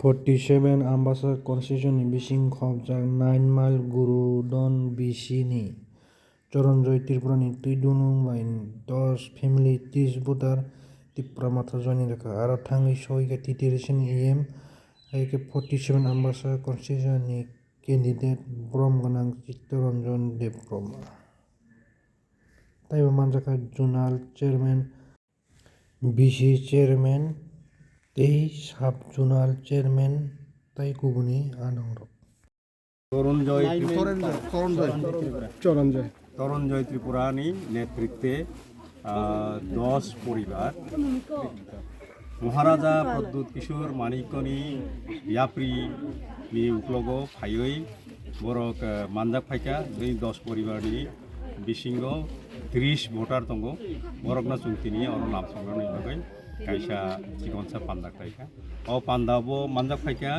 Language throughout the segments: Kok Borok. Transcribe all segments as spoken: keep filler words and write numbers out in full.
Forty seven Ambasa constituency ni bising khobjak nine mile Gurudon B C ni Choranjoy Tripura ni twi dunung bai dos family tris voter Tipra Motha joining rwkha. Aro thangwi soika T T R C ni E M, hai khe forty seven Ambasa constituency ni candidate borom gwnang Chittaranjan Debbarma. Taibo manjakha zonal chairman, B C chairman tei sub zonal chairman tei kubuni anongrok. তরুণ জয় ত্রিপুরা। তরুণ জয়। তরুণ জয়। তরুণ জয় ত্রিপুরানি নেতৃত্বে, আহ, দশ পরিবার মহারাজা প্রদ্যুৎ কিশোর মাণিক্যনি ইয়াপ্রিনি উকলগো ফাইয়ই বরক, আহ, মানজাক ফাইকা, এই দশ পরিবারনি bisingo tris voter tongo, borokno chwng tini oro lamsoknani bagwi kaisa chikonsa panda khlaikha. O panda bo manjak phaikha,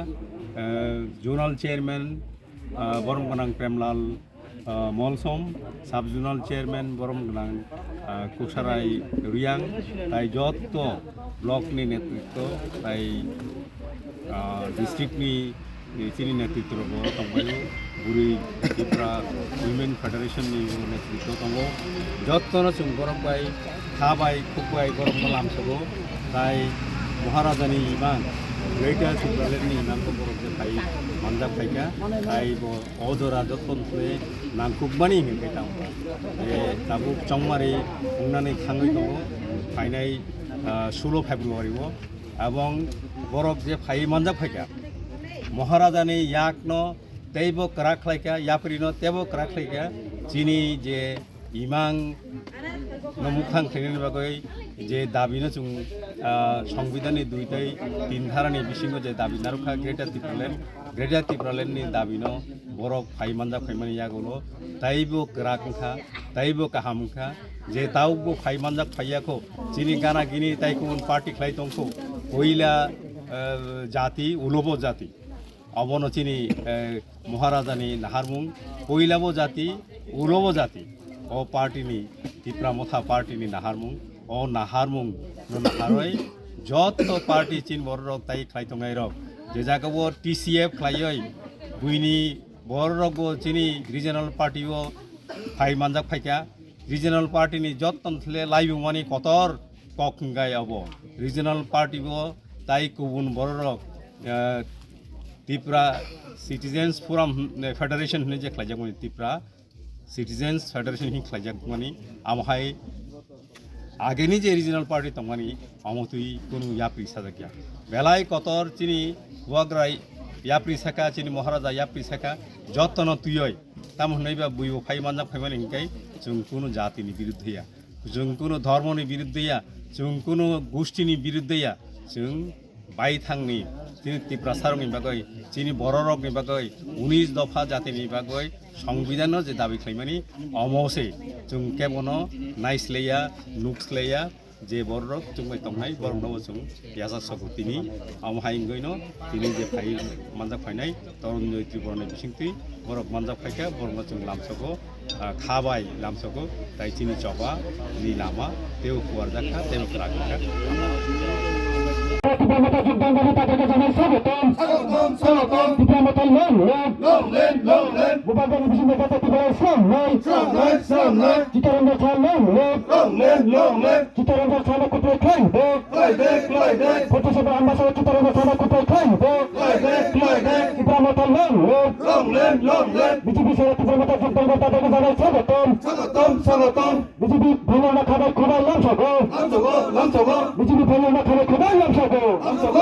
eh, zonal chairman, ah, borom gwnang Premlal, ah, Molsom, sub zonal chairman borom gwnang, ah, Kuksarai Riyang, tai jotto block ni netritwo tai, ah, district ni, eh, chini netritwo bo tongbaio, bwrwi Tipra Women Federation ni netritwo tongo. Jottono chwng borok bai kha bai khuk bai borokno lamsogo, tai Maharaja ni imang Greater Tipraland ni imang ko borok je phai manjak phaikha, tai bo o jora jottoni thani nangkukmani hinkhe tamo je tabuk chongmari wngnani thangwi tongo phainai, ah, sulo February o. Abong borok je phai manjak phaikha, Maharajani yakno teibo kwrak khlaikha, yaprino teibo kwrak khlaikha, chini je imang no mukhang khlainani bagwi je dabino chwng, ah, Songbidanni dui tei tin dharani bisingo je dabi narwkha Greater Tipraland, Greater Tipraland ni dabino borok phai manjak phaimani yagulo taibo kwrak wngkha, taibo kaham wngkha, je tabukbo phai manjak phaiyakho, chini gana gini tai kubun party khlai tongkho, koila, eh, jati, ulobo jati. Obono chini, eh, Maharajani naharmung, koilabo jati, ulobo jati. O party ni, Tipra Motha party ni naharmung, o naharmung no naharwi jotto party chini bororok tai khlai tongnai rok. Je jaga bo T C F khlaiwi, buini bororok bo chini regional party o phai manjak phaikha. Regional party ni jotto thile laibumani kotor kok hwnkhai obo. Regional party bo tai kubun bororok, eh, Tipra Citizens Forum, eh, Federation hwnwi je khlaijakmani Tipra Citizens Federation hwnwi khlaijakmani, amo hai ageni je regional party tongmani, omo twi kunu yapri sajakya. Belai kotor chini Bubagra yapri saka, chini Maharaja yapri saka, jottono twiwi. Tamo hwnwi ba buibo phai manjak phaimani hinkai chwng kunu jatini biruddhe ya, chwng kunu dhormoni biruddhe ya, chwng kunu gushtini biruddhe ya, chwng baithangni chini Tiprasarokni bagwi, chini bororokni bagwi, unis dopha jatini bagwi Songbidanno je dabi khlaimani, omo se chwng kebono naisleya, nuksleya, je bororok chwngbai tongnai, borokno bo chwng yachak sogo tini. Omo hai wngwino tini je phai manjak phainai Torunjoy Tripurani bisingtwi borok manjak phaikha, borokno chwng lamsogo, ah, kha bai lamsogo, tai chini choba ni lama teibo kuarjak kha, teibo kwrak kha. Tipra Motha jogdan dadi tajarke janai swagotom. Swagotom, swagotom. Tipra Motha long live. Long live, long live. Bubagrani bisingtwi Greater Tipraland swnamnai. Swnamnai, swnamnai. Chittaranjan Saha long live. Long live, long live. Chittaranjan Saha no kwplai khlai rwdi. Khlai de, khlai de. Forty seven Ambasa Chittaranjan Saha no kwplai khlai rwdi. Khlai de, khlai de. Tipra Motha long live. Long live, long live. B J P sara Tipra Motha jogdan dadi tajarke janai swagotom. Swagotom, swagotom. B J P phainai kha bai khwbai lamsogo. Lamsogo, lamsogo. B J P phainai kha bai khwbai lamsogo. Lamsogo,